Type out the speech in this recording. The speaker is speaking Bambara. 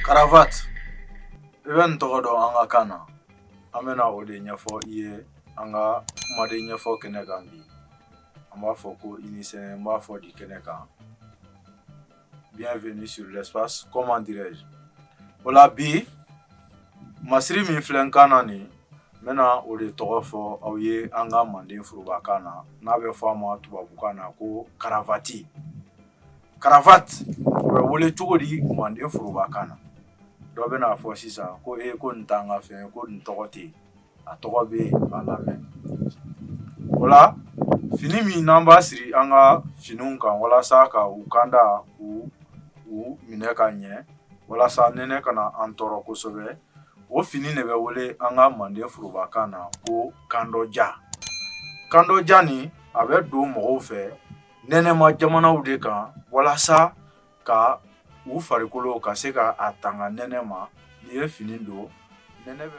Cravate, i bɛ nin tɔgɔ dɔn an ka kan na. An bɛna o de ɲɛfɔ i ye an ka kumaden ɲɛfɔ kɛnɛ kan bi. An b'a fɔ ko i ni sɛnɛ, n b'a fɔ di kɛnɛ kan. Bienvenue sur l'espace comment dirais-je. O la bi, masiri min filɛ n kan na nin, n bɛna o de tɔgɔ fɔ aw ye an ka manden forobakan na, n'a bɛ fɔ a ma tubabukan na ko karavati. Cravate, o bɛ wele cogo di manden forobakan na? Dɔ bɛn'a fɔ sisan ko e ko nin t'an ka fɛn ye, ko nin tɔgɔ tɛ yen. A tɔgɔ bɛ yen, a lamɛn. O la, fini min n'an b'a siri an ka finiw kan walasa ka u kanda u minɛ ka ɲɛ, walasa nɛnɛ kana an tɔɔrɔ kosɛbɛ, o fini de bɛ wele an ka manden forobakan na ko kandɔja. Kandɔja nin, a bɛ don mɔgɔw fɛ nɛnɛma jamanaw de kan walasa ka u farikolo ka se ka a tanga nɛnɛ ma. N'i ye fini don, nɛnɛ bɛ